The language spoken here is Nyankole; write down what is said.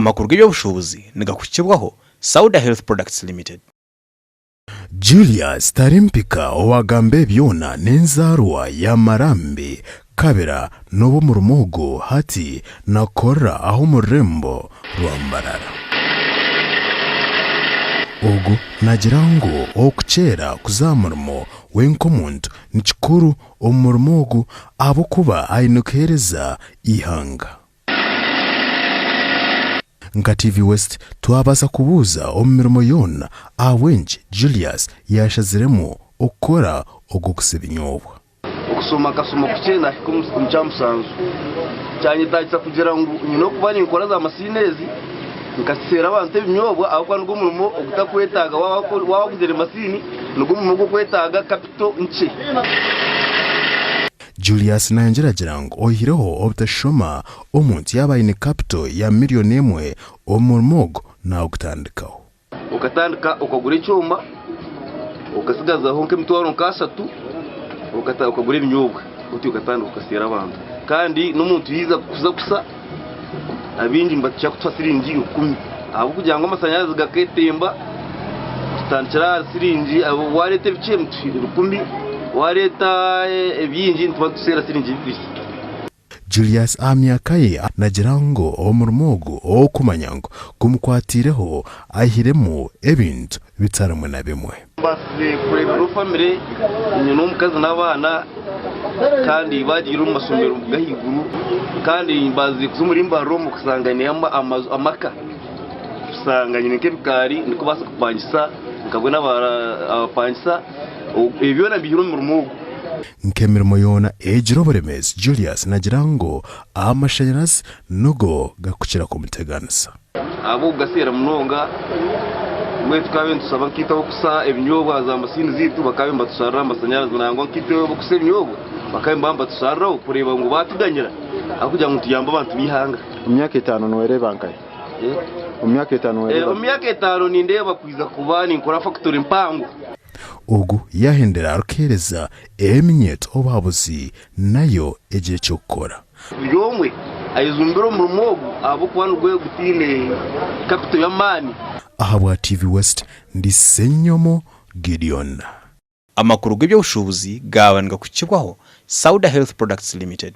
Amakuru g'eby'obushuubuzi nigakukibwaho Sauda Health Products Limited. Julius Tarimpika owagamba ebi byona n'enzaarwa ya Marambi, Kabira n'obu omurimo ogu hati nakukorera aha omu rurembo rwa Mbarara. Ogu nagira ngu okukyera kuza aha murimo we nk'omuntu nikikuru omu murimo ogu ahabw'okuba aine kuheereza eihanga. Nka TV West twabaasa kubuuza omu mirimo yoona ahabw'enki Julius yaashaziremu okukora ogw'okusa ebinyobwa. Okushoma nkashoma kukye nahika omu kyamusanju kyanyetaagisa kugira ngu nyine okuba ninkora za masiini ezi nkaseera abantu ebinyobwa ahabw'okuba nigwo murimo ogutakwetaaga waaba waguzire masiini nigwo murimo ogurikwetaaga kapito nkye. Julius nayongyera agira ngu oihireho obutashoma, omuntu yaaba aine kapito ya miriyoni emwe, omurimo ogu naagutandikaho. Okatandika okagura ekyoma, okasigazaho nk'emitwaro nk'ashatu, okagura ebinyobwa otyo okatandika okaseera abantu. Kandi n'omuntu yaiza kuza kusa, abaingi nibakira kutuha siringi rukumi ahabw'okugira ngu amashanyarazi gakeetemba, tutandikira ahari siringi, waareeta ebikye nituha rukumi, waareeta ebingi nituba nituseera siringi bibiri. Julius aha myaka ye nagira ngu omurimo ogu ow'okumanya ngu gumukwatiireho aihiremu ebintu bitarimwe na bimwe. Mbaasize kureebera famire nyine omukazi n'abaana kandi baagiire omu mashomero g'ahaiguru kandi mbaasize kuza omuri Mbarara omu kushanga nyineyo amaka kushanga nyine nk'ebikaari ndikubaasa kupangisa nkabona abapangisa ebyo byona mbiihire omu murimo ogu. Nk'emirimo yoona egira oburemeezi, Julius nagira ngu amashanyarazi nigo garikukira kumuteganisa. Ahabw'okugaseera munonga, mbwenu tukaba nitushaba nkaitwe ab'okusa ebinyobwa aha za masiini zaitu bakaba nibatusharira amasanyarazi nangwa nkaitwe ab'okusa ebinyobwa bakaba nibaba nibatushariraho kureeba ngu baatuganyira ahabw'okugira ngu nituyamba abantu b'eihanga. Omu myaka etaano nooreeba nkahi? Omu myaka etaano nooreeba Omu myaka etaano nindeeba kwija kuba ninkora fakitori mpango. Ogu yaahendera arikuheereza eminyeeto obuhabuzi nayo egire eky'okukora. Buri omwe ayejumbire omurimo ogu ahabw'okuba nigwo gutaine kapito y'amaani. Ahabwa TV West, ndi Ssenyomo Gideon. Amakuru g'eby'obushuubuzi gaaba nigakukibwaho Sauda Health Products Limited.